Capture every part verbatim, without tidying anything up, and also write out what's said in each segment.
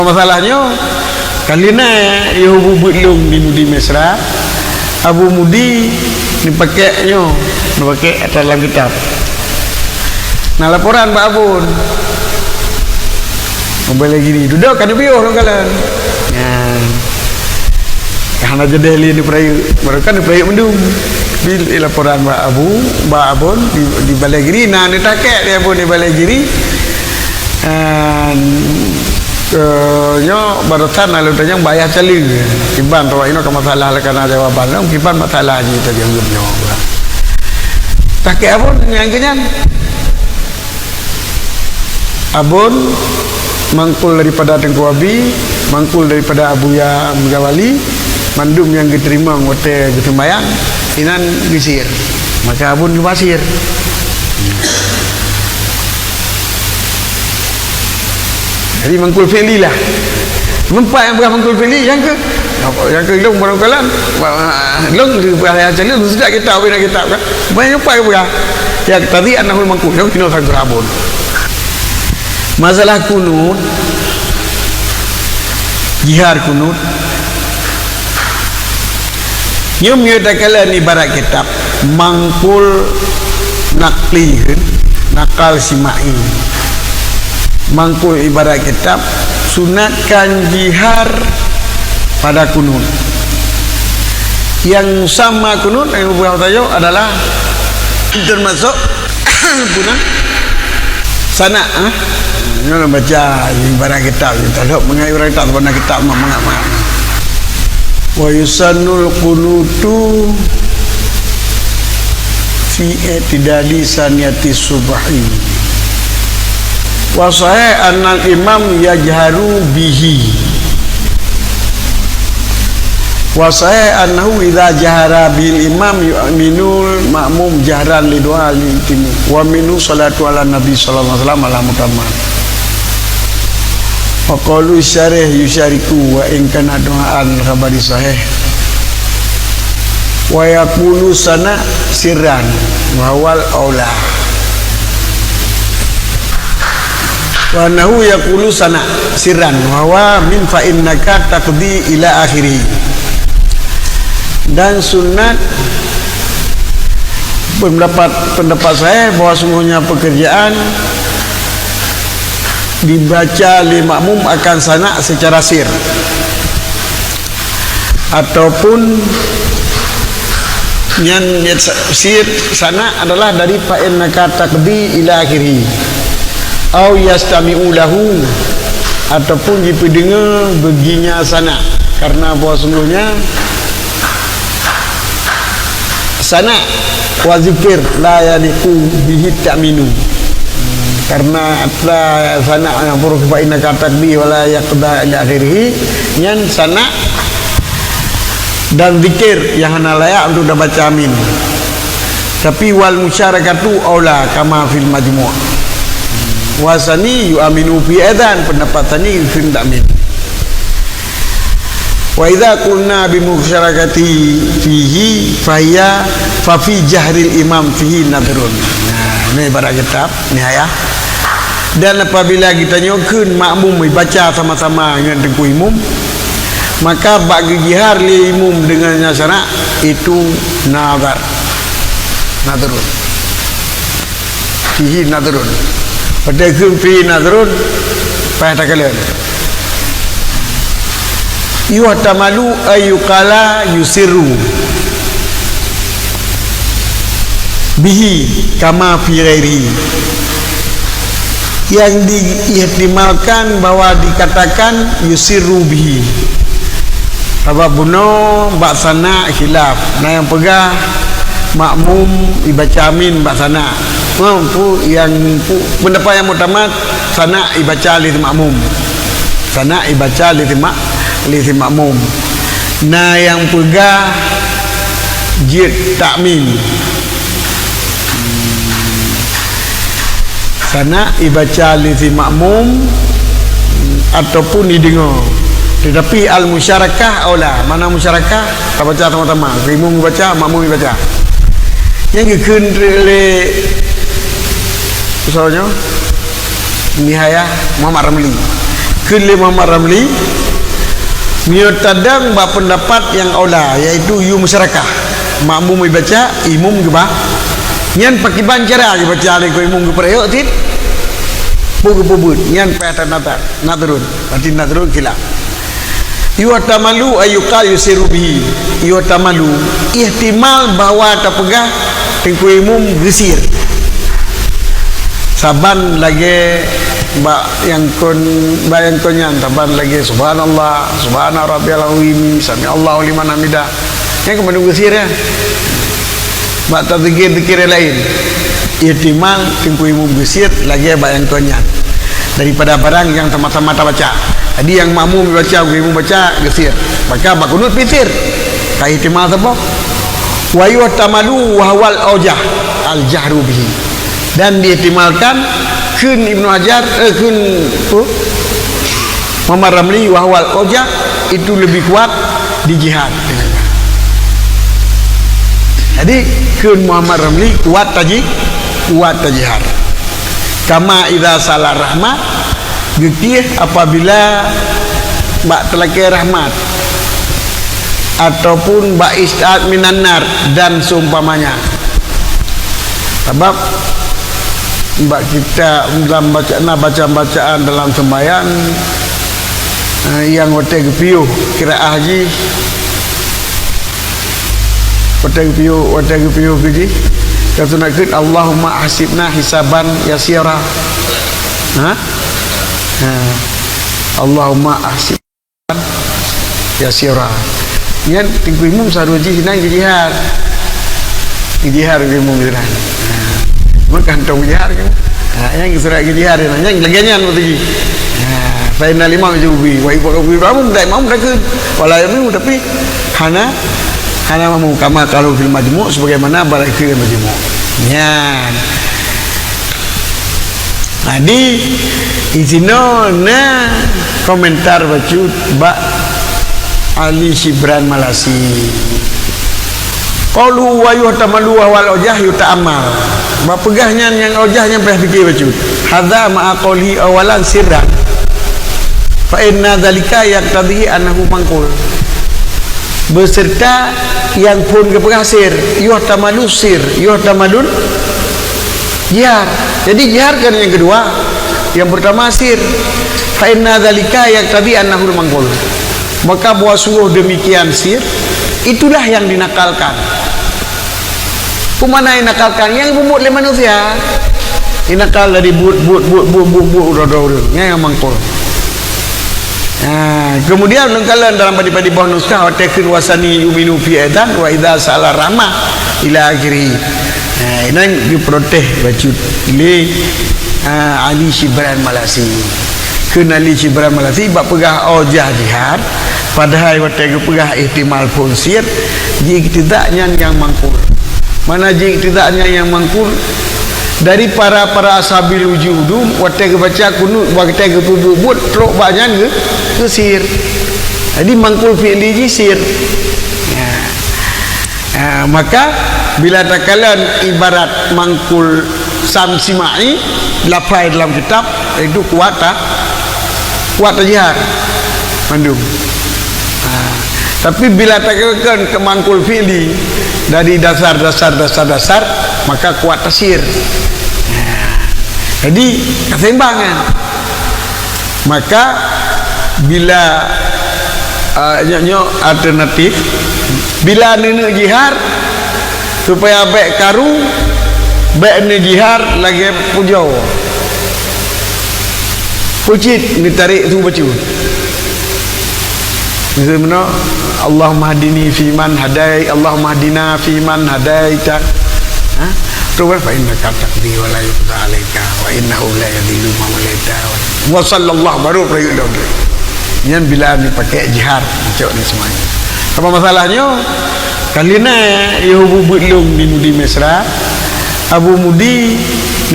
Masalah nyoe, kali na yoh bu buet lôn di Mudi Mesra, Abu Mudi neupakèk nyoe, neupakèk atra lam kitab. Na laporan bak Abon. Meubalè giri, dudoe ka neupiôh lôn kalon. Nyan. Hana jadeh lé neupeurayeuk, baru kan neupeurayeuk mandum. Di laporan bak Abu, bak Abon di, di Balai Giri, na neutakèk di Abon di Balai Giri. Dan, eh, nyoe barosan lalu tanyong bak Yah Cale. Kiban tawak inoe ka masalah lah kana jawaban. Kiban masalah jih tajaweueb nyoe. Takèk Abon nyang keunyan. Abon, mangkul daripada Teungku Abi, mangkul daripada Abuya Muzawali, mandum nyang geuteurimong watèe geuseumayang, inan geusir. Maka Abon geubasir. Jadi mangkul fi'li lah. Meumpat nyang peugah mangkul fi'li, nyang keu, nyang keu lôn barangkalan, lôn di peugah nyang calon, sejak kitab, bina kitab kan. Banyak nyang pat peugah. Ya, tadi anahul mangkul, nyang keunoe sangkeu Abon. Masalah kunut, jihar kunut, nyoe meunyoe takalon ibarat kitab, mangkul naqli, nakal sima'i. Mangkul ibarat kitab, sunatkan jihar pada kunut. Nyang sama kunut, nyang ubah tayo adalah termasuk punah sanak, ha? Nyoe baca ibarat kitab, kita lhok mengai ibarat kitab, sebenarnya kitab mangat-mangat. Wa yusannul qunutu fi i'tidali saniyati subhi. Wa sahih annal imam yajharu bihi. Wa sahih annahu idza jahara bil imam yu'minul ma'mum jahran li du'a lil imam. Wa minhu salatu ala nabi sallallahu alaihi wasallam ala mutamman. Wa qalu syarih yusyariku wa in kana du'aan khabari sahih. Wa yaqulu sana sirran wa huwal aula. Wa annahu yaqulu sana sirran wa huwa min fa innaka taqdi ila akhirih. Dan sunat pendapat, pendapat saya bahwa sungguhnya pekerjaan dibaca lé makmum akan sanak secara sir. Ataupun nyan, nyan sa-, sir sanak adalah dari fa innaka taqdi ila akhirih. Au yastami'u lahu, ataupun jipeudeungoe beuginya sanak. Karena bahwa sungguhnya sanak wa zikir la yaliqu bihi ta'minu. Karena atra sanak nyang huruf fa innaka taqdi wa la yaqda ila akhirih, nyan sanak dan zikir nyang hana layak untuk tabaca amin. Tapi wal musyarakatu aula kama fil majmu'. Wa sani yu'aminu fi adzan, pendapat sani fi ta'min. Wa idza qulna bi musyarakati fihi fahiya fa fi jahril imam fihi nadhrun. Nah, ini ibarat kitab Nihayah. Dan apabila geutanyoe kheun makmum baca sama-sama ngon teungku imum, maka bak geujihar lé imum deungon nyan sanak, itu nadhar. Nadhrun. Fihi nadhrun. Watèe kheun fihi nadhrun, payah takalon. Yuhtamalu ay yuqala yusirru bihi kama fi ghairihi. Yang diihtimalkan bahwa dikatakan yusirru bihi. Sabab bunoe bak sanak khilaf. Na nyang peugah makmum ibaca amin bak sanak. Ngon pu-, nyang pu-, pendapat nyang muktamad, sanak ibaca lé makmum. Sanak ibaca lé si mak-, lé si makmum. Na nyang peugah jeuet takmin. Sanak ibaca lé si makmum ataupun ideungoe. Tetapi al-musyarakah aula. Mana musyarakah? Tabaca sama-sama. Imum ibaca, makmum ibaca. Nyang geukheun lé, misalnya, Nihayah Muhammad Ramli. Tuléh Muhammad Ramli, meunyoe tadong bak peundapat nyang aula, yaitu yue meuseurakah, makmum geubaca, imum geuba-, nyan pakiban cara geubaca lé keu imum geupeurayok cit, peue geupeubuet, nyan payah tanazar, nazrun, berarti nazrun khilaf. Yuhtamalu ayyuqal yusiru bihi. Yuhtamalu, ihtimal bahwa tapeugah Teungku Imum geusir. Saban lagée bak nyang kon, bak nyang kon nyan, saban lagée subhanallah, subhana rabbiyal azim, sami Allahu liman hamidah. Nyan keuh mandum geusir, ya. Bak tazikir-zikir nyang laén, ihtimal Teungku Imum geusir lagée bak nyang kon nyan, daripada barang nyang sama-sama tabaca. Jadi nyang makmum baca, Teungku Imum baca, geusir. Maka bak kunut pih sir. Ka ihtimal saboh. Wa yuhtamalu wa huwal aujah al-jahru bihi. Dan diihtimalkan kheun Ibnu Hajar, eh, kheun, oh, Muhammad Ramli, wa huwal aujah, itu lebih kuat dijihar. Jadi, kheun Muhammad Ramli kuat taji-, kuat tajihar. Kama idza sa'ala rahmah, geukheun apabila bak talakée rahmat, ataupun bak isti'adz minan nar dan seumpamanya. Sabab bak kita dalam baca-, na bacaan-bacaan dalam sembahyang, eh, nyang watée geupiôh qiraah jih, watée geupiôh, watée geupiôh keu jih, ka sunat kheun, "Allahumma ahsibna hisaban yasira." Ha? Ha. "Allahumma ahsib yasira." Nyan Teungku Imum seuharôh jih inan geujihar. Geujihar Teungku Imum inan. Ha. Meukan tong geujihar kan? Ha, nyang surat geujihar inan. Nyang lagée nyan beutôi jih. Ha, fa innal imam yujibu bihi. Wa yujibu bihi makmum, dan makmum takheun. Wala yu'minu, tapi hana, hana makmum. Kama qalu fil majmu', sebagaimana barang kheun lam majmu'. Nyan. Jadi, di sinoe na komentar bacut bak Ali Syibran Malasi. Qaulu wa yuhtamalu wa huwal aujah yuta'ammal. Bak peugah nyan nyang aujah nyan payah pike bacut. Hadza ma'a qaulihi awalan sirran. Fa inna dzalika yaqtadhi annahu manqul. Beserta nyang phon geupeugah sir, yuhtamalu sir, yuhtamalun jihar. Jadi jihar kan nyang keudua, nyang peurtama sir. Fa inna dzalika yaqtadhi annahu manqul. Maka bahwa sungguh demikian sir, itulah yang dinakalkan. Peue makna inakalkan? Nyang ibuet lé manusia. Inakal dari buet, buet, buet, buet, buet, buet, uroe-uroe ureueng. Nyan nyang manqul. Ha, kemudian lôn kalon dalam padé-padé boh nuskah, watée kheun wasani yu'minu fi aidan wa idza sa'ala rahmah ila akhirih. Ha, inan geuprotes bacut lé, ha, Ali Syibran Malasi. Kheun Ali Syibran Malasi bak peugah aujah jihar, padahai watée geupeugah ihtimal phon sir, jiiktida nyan nyang manqul. Mana jiiktida nyan nyang manqul? Dari para, para ashabil wujudum, watée geubaca kunut, watée geupeubuet-buet, trok bak nyan geu-, geusir. Jadi manqul fi'li jih sir. Ya. Ha, maka bila takalon ibarat manqul samsima'i, lafai dalam kitab, itu kuat ta-, kuat tajihar mandum. Ha, tapi bila takalon keu manqul fi'li dari dasar, dasar, dasar, dasar, maka kuat tasir. Ha, jadi keseimbangan. Maka bila, ah, nyoe, nyoe alternatif, bila neuneuk jihar supaya bék karu, bék neujihar lagée pujoe. Pucit neutarek su bacut. Miseue meunoe, "Allahumma hdini fiman hadait, Allahumma hdina fiman hadaita." Ha? Terus kan, "Fa innaka taqdi wa la yuqda alaika, wa innahu la yadhillu man walaita." Wa sallallahu, baru peurayek lom. Nyan bila neupaké jihar, cok ni semuanya. Apa masalahnya? Kali na, ya, Abu Budlung di Mudi Mesra, Abu Mudi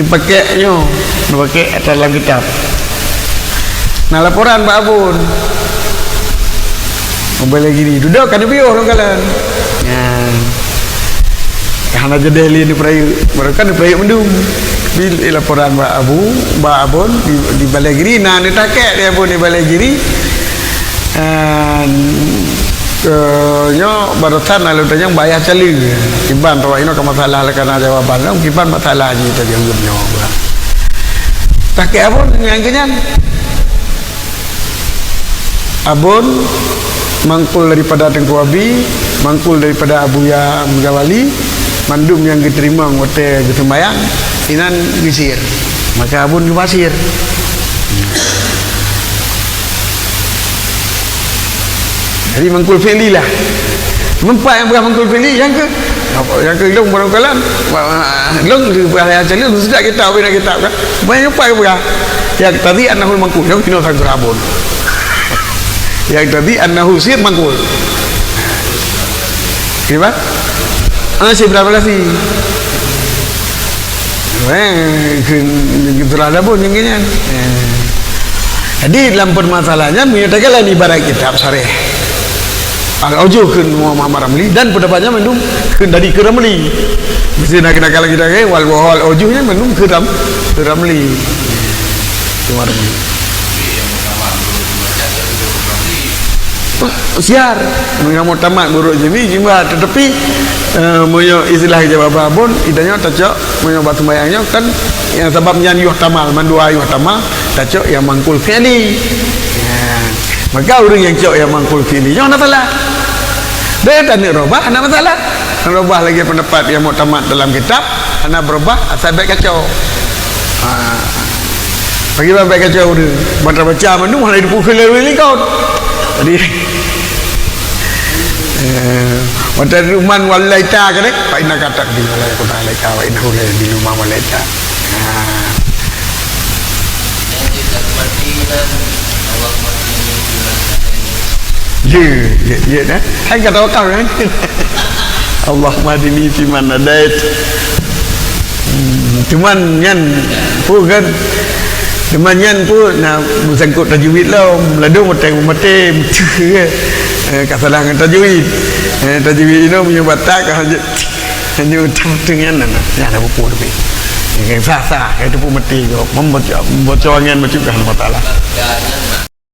neupaké nyoe, neupaké dalam kitab. Na laporan bak Abon. Meubai lagée nyoe, dudoe ka neupiôh lôn kalon. Nyan. Hana jadeh lé neupeurayek, barokon neupeurayek mandum. Di laporan bak Abu, bak Abon di, di Balai Giri, na neutakek di Abon di Balai Giri. Eh, eh, nyoe barosan lalu tanyong bayah cale. Kiban tawa inoe ka masalah lah kana jawaban lom, kiban masalah ji tajaweueb nyoe bah. Takek Abon nyang keunyan. Abon, mangkul daripada Teungku Abi, mangkul daripada Abuya Muzawali, mandum nyang geuteurimong watée geuseumbayang, inan geusir. Maka Abon geubasir. Jadi mangkul fi'li lah. Meumpat nyang peugah mangkul fi'li, nyang keu, nyang keu lôn barangkalan, lôn peugah nyang cali, lôn sejak kitab, bina kitab kan. Banyak nyang peugah. Yaqtadi annahu mangkul, nyang kinoe sang geurabon. Yaqtadi annahu sir mangkul. Kiban? Ah, sir berapa lasi? Eh, keu, keu telah dabon nyang nyan. Eh. Jadi dalam permasalahan nyan, meunyoe takalon ibarat kitab sareh. Al-Aujuh kheun Muhammad Ramli dan pendapat nyan mandum kheun dari keu Ramli. Mesti nak kena kalah kita ke, wal wal Aujuh nyan mandum keu Ram-, keu Ramli. Keu Ramli. Siar. Meunyoe muktamad menurut Jami, cuma tetapi, eh, meunyoe istilah jawaban Abon, itanyoe tacok, meunyoe bak sembahyang nyoe kan, nyang sabab nyan yuhtamal, mandua yuhtamal, tacok nyang mangkul fi'li. Ya. Maka ureuëng nyang cok nyang mangkul fi'li nyoe hana salah. Dia tak nak robah, hana masalah. Robah lagi pendapat nyang muktamad dalam kitab, hana berubah, asai bèk kacau. Ha. Bagi bèk kacau dia. Baca-baca mandum hana dipukul lé likot. Jadi, eh, mata ruman walaita kan, eh? Fa innaka taqdi wala yuqda alaika wa innahu la yadhillu man walaita. Ha. Ya, ya, ya, dah. Hai kata wakaf kan? Allahumma hdini fiman hadait. Hmm, cuman nyan pun kan, cuman nyan pun na beusangkot tajwid lom. Ladôm maté, maté, eh, ka salah ngon tajwid. Eh, tajwid inoe meunyoe batak ka hanjeuet, hanjeuet utang tu nyan na, na. Nyan na buku tu. Yang sah-sah, itu pun mati kau. Membaca, membaca nyan macam dah masalah.